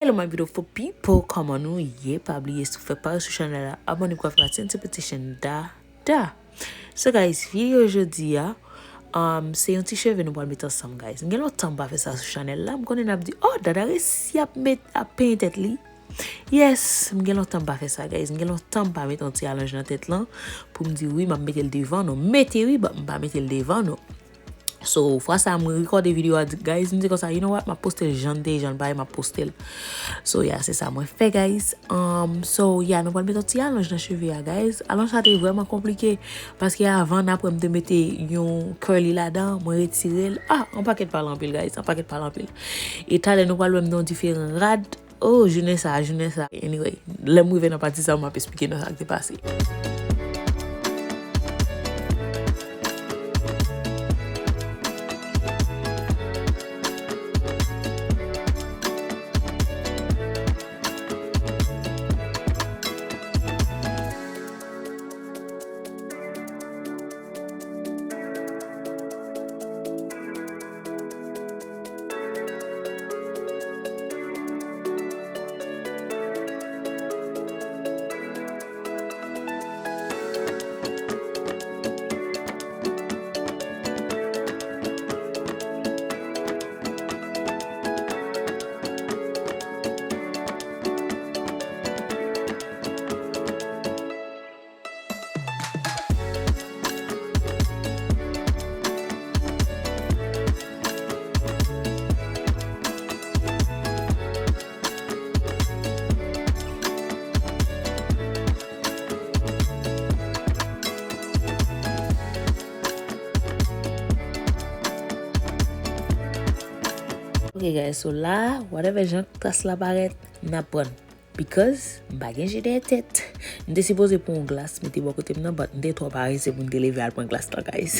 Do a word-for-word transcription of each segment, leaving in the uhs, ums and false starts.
Hello my beautiful people, kòman nou ye? Pa bliye si w fèk pare sou chanèl la, abòne pou w ka fè pati de ti petition da da. So guys, videyo jodi a, um, se yon ti cheve nou pral met ansanm guys. M gen lontan m pa fè sa sou chanèl la, m konnen n ap di, oh, Dada resi ap met, ap penyen tèt li. Yes, m gen lontan m pa fè sa guys. M gen lontan m pa met yon ti alonj nan tèt lan pou m di wi, m ap mete l devan nou. Mete wi, but m pa mete l devan nou. So, fwa sa a, mwen rekòde videyo a, guys, m di konsa, you know what, m ap poste l jan l te ye, jan l pa ye, m ap poste l. So, yeah, se sa mwen fè, guys. Um, so, yeah, nou pral mete yon ti alonj nan cheve a, guys. Alonj sa te vrèman konplike, paske avan, n ap wè m te mete yon curly ladan, mwen retire l. Ah, yon pakèt pale anpil, guys, yon pakèt pale anpil. E talè, nou pral wè m nan yon diferan rad. Oh, jounen sa, jounen sa. Anyway, lè m rive nan pati sa, m ap esplike nou sa k te pase. Ok guys, so la, whatever jan kras la parèt, n ap pran. Because m pa gen je dèyè tèt. M te sipoze pran yon glas, mete bò kote m nan, but m te twò parese pou m te leve al pran glas lan, guys.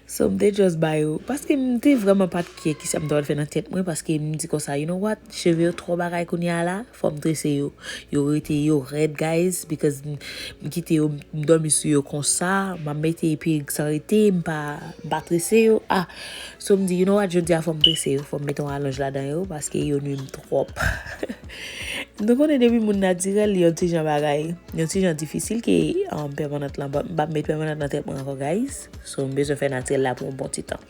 So, m te just bay yo. Paske m te vrèman pa t care kisa m ta pral fè nan tèt mwen, paske m di konsa, you know what? Cheve yo twò bagay kounye a la, fò m trese yo. Yo rete, yo rèd, guys, because m, m kite yo, m dòmi sou yo konsa, m ap mete perik san rete, m pa, m pa trese yo. Ah, so m di, you know what? Jodi a fò m trese yo, fò m mete yon alonj ladan yo, paske yo nwi m twòp. Nou konnen depi moun natirèl, li yon ti jan bagay, yon ti jan difisil ke, um, pèmanant lan. But m p ap met pèmanant nan tèt mwen ankò, guys. So, m bezwen fè natirèl la pou yon bon ti tan.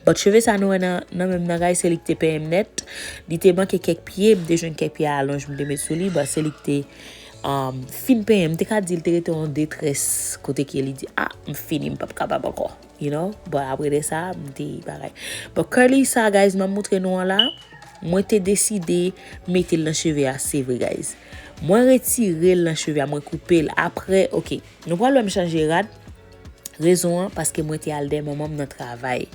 But cheve sa nou wè nan, nan men m nan, guys, se li ki te penyen m nèt. Li te manke kèk pye, m te jwenn kèk pye alonj m te met sou li, but se li ki te, um, fin penyen m. M te ka di l te rete yon detrès kote ke li di, ah, m fini, m p ap kapab ankò. You know? But apre de sa, m te bagay. But curly sa, guys, m ap montre nou an la. Mwen te deside mete l nan cheve a, se vre, guys. Mwen retire l nan cheve a, mwen koupe l. Apre, ok, nou pral wè m chanje rad. Rezon an, paske mwen te al dèyè manman m nan travay.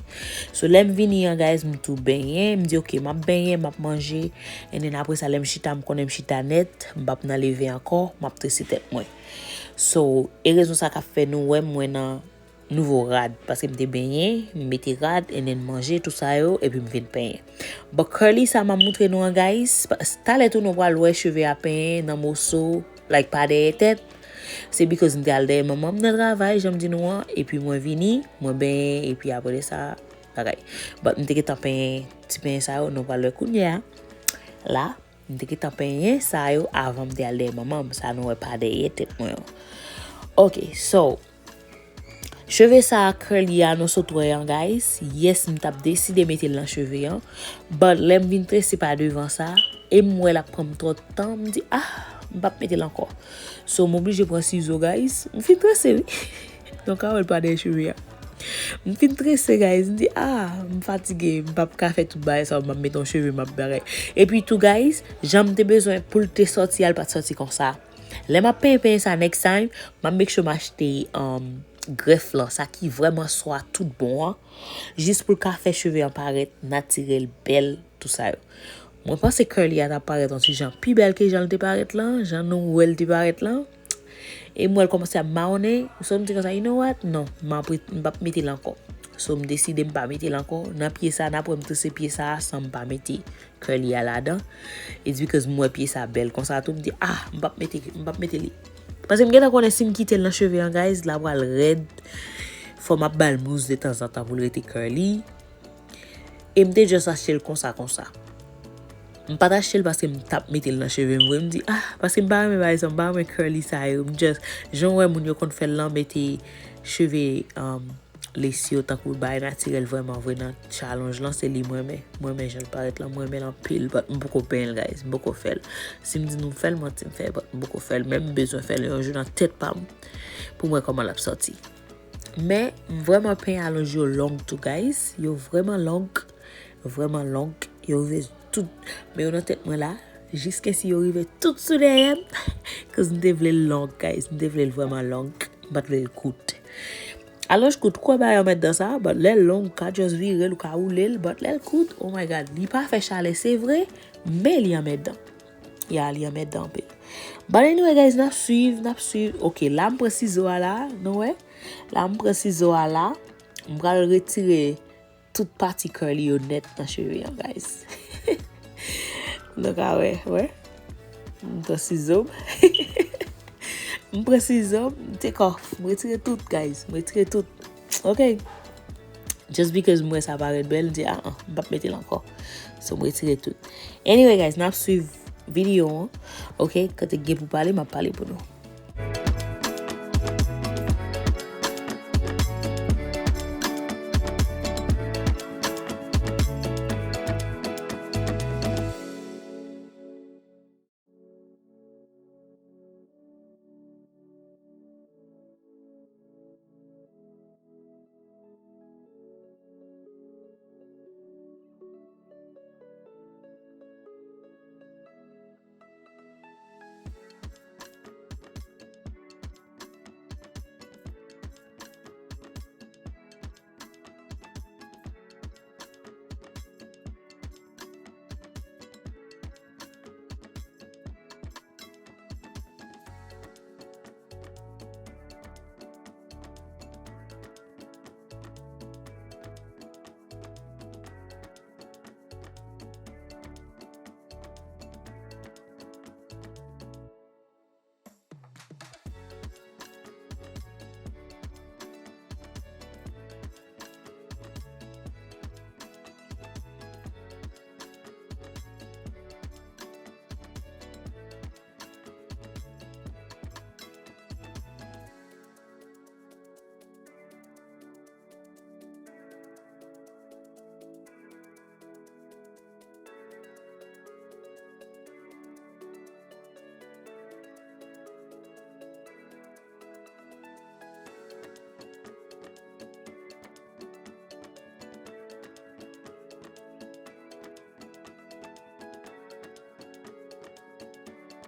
So, lè m vini an, guys, m tou benyen. M di, ok, m ap benyen, m ap manje. And then apre sa, lè m chita, m konnen m chita nèt. M p ap nan leve ankò, m ap trese tèt mwen. So, e rezon sa k ap fè nou wè mwen nan nouvo rad, paske m te benyen, m mete rad, and then manje, tou sa yo, epi m vin penyen. But curly sa m ap montre nou an, guys, pa-, talè tou nou pral wè cheve a penyen nan moso, like, pa dèyè tèt. Se because m te al dèyè manman m nan travay, jan m di nou an, epi mwen vini, mwen benyen, epi apre de sa, bagay. But m te gentan penyen, ti penyen sa yo, nou pral wè kounye a. La, M te gentan penyen sa yo avan m te al dèyè manman m. Sa nou wè pa dèyè tèt mwen an. Ok, so, cheve sa a curly a nou sot wè an, guys. Yes, m t ap deside mete l nan cheve an. But lè m vin trese pa devan sa, e m wè l ap pran m twò tan, m di, ah, m p ap mete l ankò. So, m oblije pran sizo, guys. M fin trese, wi. Nou ka wè l pa dèyè cheve a. M fin trese, guys. M di, ah, m fatige. M p ap ka fè tout bagay sa yo. M ap mete yon cheve, m ap bagay. Epi tou, guys, jan m te bezwen pou l te sòti a, l pa t sòti konsa. Lè m ap penyen, penyen sa next time, m ap make sure m achte, um, grèf lan, sa ki vrèman swa tout bon an. Jis pou l ka fè cheve an parèt natirèl, bèl, tou sa yo. Mwen panse curly a t ap parèt yon ti jan pi bèl ke jan l te parèt lan, jan nou wè l te parèt lan. E m wè l kòmanse ap mawonnen, so m di konsa, you know what? Non, m ap ret-, m p ap mete l ankò. So m deside m pa mete l ankò. Nan pye sa, n ap wè m trese pye sa a san m pa mete curly a ladan. It's because m wè pye sa bèl konsa tou, m di, ah, m p ap mete, m p ap mete li. Paske m gentan konnen si m kite l nan cheve an, guys, l ap pral rèd. Fò m ap ba l mousse detanzantan pou l rete curly. E m te just achte l konsa, konsa. M pa t achte l paske m t ap mete l nan cheve m vre. M di, ah, paske m pa renmen bagay sa, m pa renmen curly sa yo. M just, jan w wè moun yo konn fè l lan, mete cheve, um, lesi yo tankou bagay natirèl vrèman vre nan chalonj lan, se li m renmen. M renmen jan l parèt lan, m renmen l anpil, but m poko benyen l, guys. M poko fè l. Si m di nou m fè l, manti m fè, but m poko fè l. Men m bezwen fè l yon jou nan tèt pa m pou m wè kòman l ap sòti. Men, m vrèman penyen alonj yo long tou, guys. Yo vrèman long. Vrèman long. Yo rive tout. Men yo nan tèt mwen la. Jiskensi yo rive tout sou dèyè m. Cause m te vle l long, guys. M te vle l vrèman long. M pa t vle l kout. Alonj kout, kwè bagay anmèdan sa, but lè l long, ou ka just vire l, ou ka woule l, but lè l kout, oh my God, li pa fè chalè, se vre, men li anmèdan. Ya, li anmèdan anpil. But anyway, guys, n ap swiv, n ap swiv. Ok, la m pran sizo a la, nou wè? La m pran sizo a la. M pral retire tout pati curly yo nèt nan cheve an, guys. Nou ka wè, wè. M pran sizo m. M pran sizo m, m take off. M retire tout, guys. M retire tout. Ok. Just because m wè sa parèt bèl, m di, ah, ah, m p ap mete l ankò. So, m retire tout. Anyway, guys, n ap swiv videyo an. Ok, kote gen pou pale, m ap pale pou nou.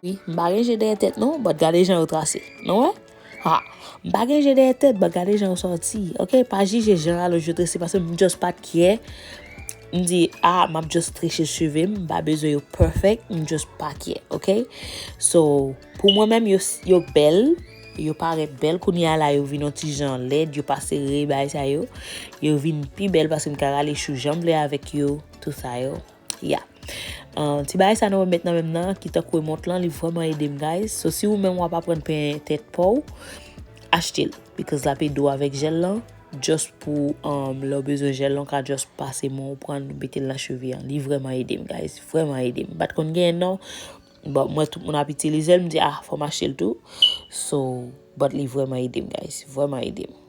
Wi, m pa gen je dèyè tèt non, but gade jan yo trase. Nou wè? Ha! M pa gen je dèyè tèt, but gade jan yo sòti. Ok, pa jije jan alonj yo trese, paske m just pa t care. M di, ah, m ap just treche cheve m, m pa bezwen yo perfect, m just pa care, ok? So, pou mwen menm, yo, yo bèl, yo parèt bèl, kounye a la, yo vin yon ti jan lèd, yo pa sere, bagay sa yo. Yo vin pi bèl paske m ka rale chou jan m vle avèk yo, tout sa yo. Yeah. Uh, ti bagay sa nou remèt nan men m nan, ki tankou remont lan, li vrèman ede m, guys. So, si ou menm w ap aprann penyen tèt pa w, achte l. Because l ap ede w avèk jèl lan. Just pou, um, lè w bezwen jèl lan, w ka just pase men w pran l, mete l nan cheve an. Li vrèman ede m, guys. Vrèman ede m. M pa t konn genyen non. Bon, mwen tout moun ap itilize l, m di, ah, fò m achte l tou. So, but li vrèman ede m, guys. Vrèman ede m.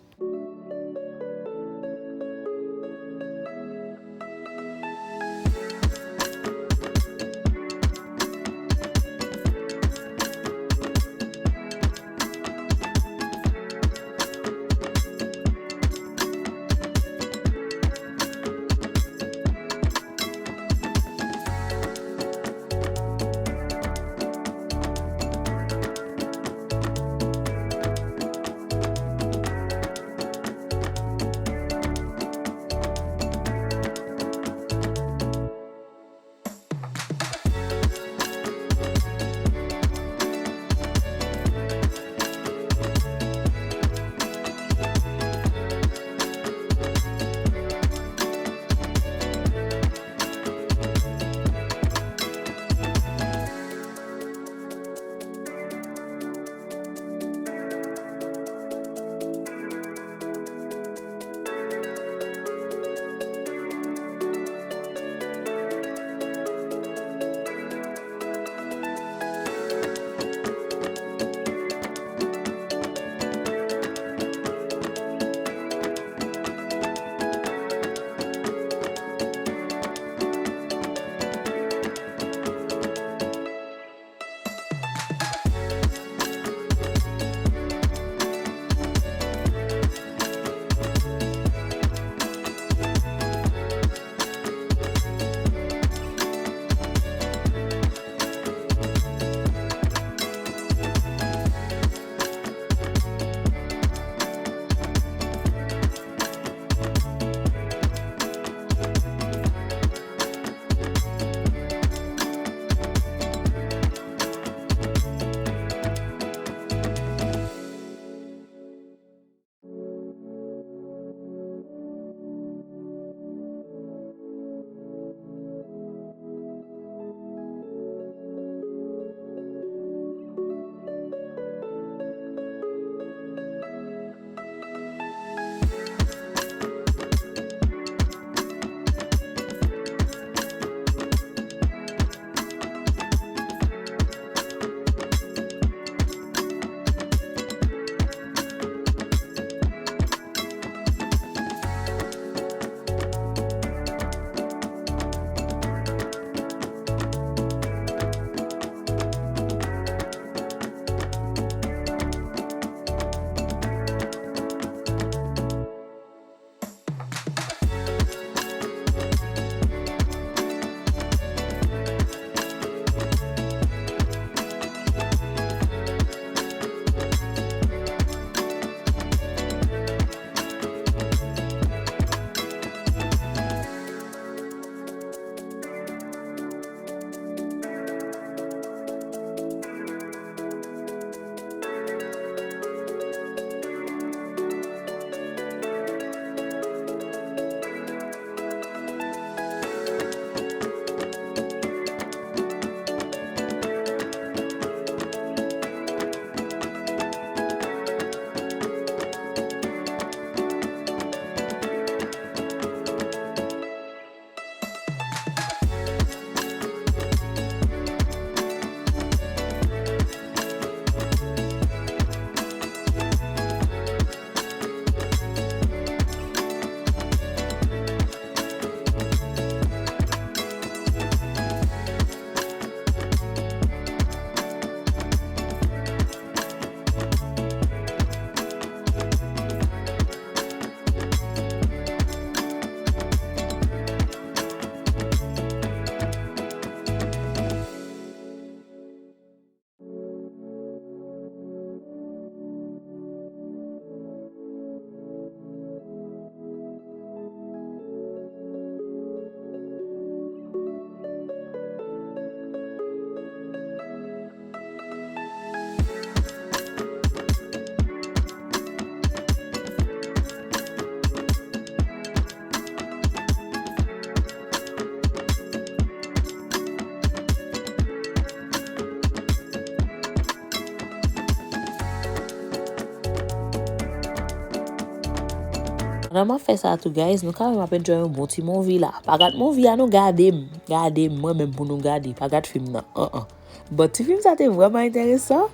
Pandan m ap fè sa tou, guys, nou ka wè m ap enjoy yon bon ti movie la. Pa gad movie a non, gade m. Gade m, mwen menm pou nou gade. Pa gad fim nan. An, an. But ti fim sa te vrèman enteresan.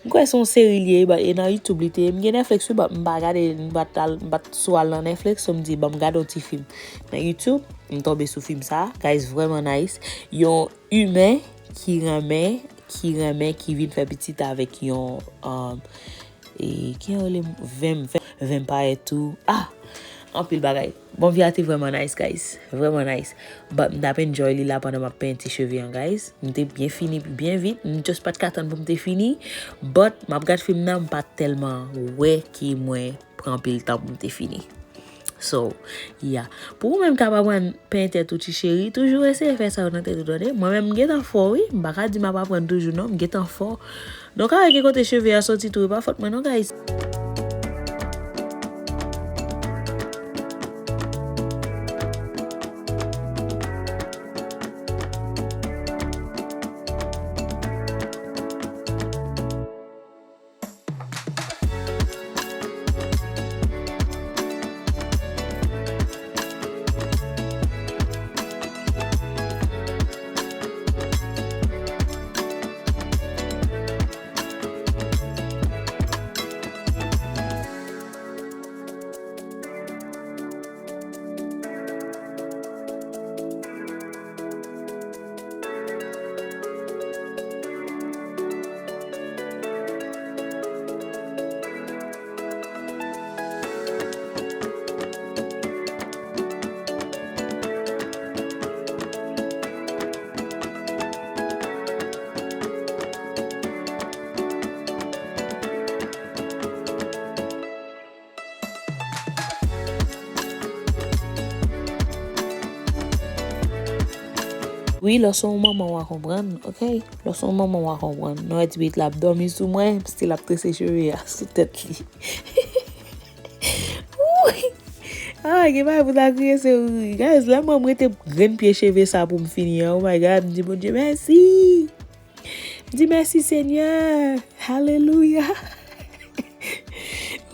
M kwè se yon seri li ye, but e nan YouTube li te ye. M gen Netflix wi, but m pa gade, m pa t al, m pa t sou al nan Netflix, so m di, ban m gade yon ti fim nan YouTube. M tonbe sou fim sa, guys, vrèman nice. Yon imen ki renmen, ki renmen, ki vin fè pitit avèk yon, um, e, ki rele vampire, vampire tou. Ah! Anpil bagay. Bon, vi a te vrèman nice, guys. Vrèman nice. But m t ap enjoy li la pandan m ap penyen ti cheve an, guys. M te byen fini, byen vit. M just pa t ka tann pou m te fini. But, m ap gad fim nan, m pa t tèlman wè ke mwen pran anpil tan pou m te fini. So, yeah. Pou ou menm k ap aprann penyen tèt ou, ti cheri, toujou eseye fè sa yo nan tèt ou, tande. Mwen menm, m gentan fò, wi. M pa ka di m ap aprann toujou, non. M gentan fò. Donk, a ki kote cheve a soti tou, e pa fòt mwen, non, guys. Wi, lè w se yon manman, w a konprann, oke? Lè w se yon manman, w a konprann. Nou wè ti pitit la ap dòmi sou mwen, still ap trese cheve a sou tèt li. Wouy! Ah, gen bagay pou ta kriye, se ri. Guys, lè mwen, mwen te grenn pye cheve sa pou m fini an. Oh my God, m di Bondye mèsi. M di mèsi, Senyè. Alelouya.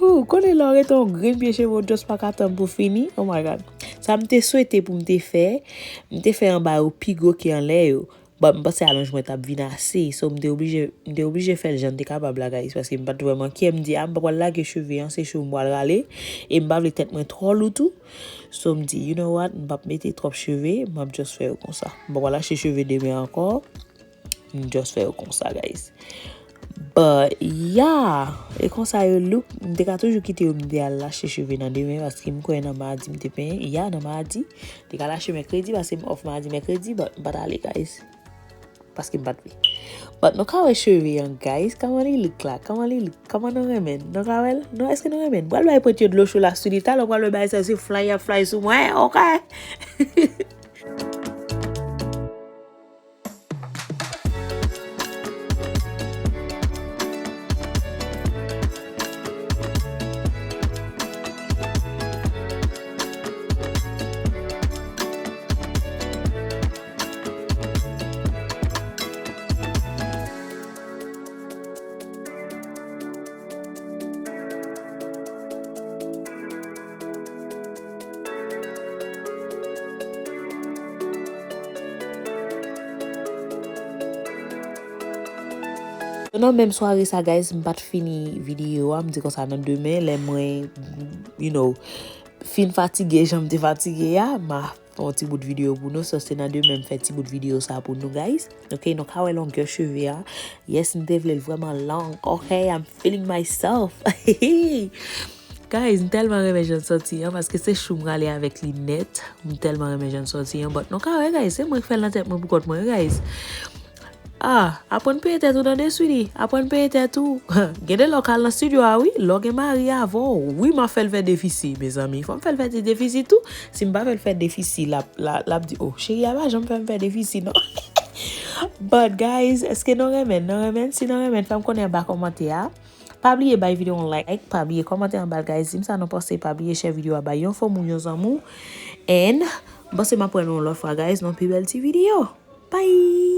Ou konnen lè w rete yon grenn pye cheve, w just pa ka tann pou fini. Oh my God. Sa m te swete pou m te fè, m te fè anba yo pi gwo ke anlè yo. But m panse alonj mwen t ap vin ase. So, m te oblije, m te oblije fè l jan m te kapab la, guys, paske m pa t vrèman care. M di, ah, m pa pral lage cheve an, se cho m pral rale. E m pa vle tèt mwen twò lou tou. So, m di, you know what, m p ap mete twòp cheve, m ap just fè yo konsa. M pa pral achte cheve demen ankò. M just fè yo konsa, guys. But, yeah, e konsa yo look. M te ka toujou kite yo, m te al achte cheve nan demen, paske m kwè nan madi m te penyen. Yeah, nan madi. M te ka al achte mèkredi, paske m off madi, mèkredi, but m pa t ale, guys. Paske m pa t vle. But nou ka wè cheve an, guys. Kòman li look la? Kòman li look? Kòman nou renmen? Nou ka wè l? Nou, èske nou renmen? M pral bay pwent yo dlo cho la sou li. Talè w pral wè bagay sa, se fly ap fly sou mwen, oke? Nan menm sware sa, guys, m pa t fini videyo a. M di konsa nan demen, lè mwen, you know, fin fatige, jan m te fatige a, m a fè yon ti bout videyo pou nou. So, se nan demen m fè ti bout videyo sa pou nou, guys. Ok, nou ka wè longè cheve a. Yes, m te vle l vrèman long. Ok, I'm feeling myself. Guys, m tèlman renmen jan l sòti an, paske se chou m rale avèk li nèt. M tèlman renmen jan l sòti an, but nou ka wè, guys, se mwen k fè l nan tèt mwen pou kòt mwen, guys. Ah, aprann peye tèt ou nan deswi li. Aprann peye tèt ou. Gen de lè w ka al nan estidyo a, wi. Lè w gen mari avè w, wi, m ap fè l fè defisi, mezanmi. Fò m fè l fè ti defisi tou. Si m pa fè l fè defisi, l ap, l ap, l ap di, oh, cheri a pa janm fè m fè defisi, non. But, guys, èske nou renmen? Nou renmen? Si nou renmen, fè m konnen anba kòmantè a. Pa bliye bay videyo yon like, pa bliye kòmante anba l, guys. Di m sa nou panse, pa bliye share videyo a bay yon fanmi w, yon zanmi w. And, m panse m ap wè nou yon lòt fwa, guys, nan pi bèl ti videyo. Bye!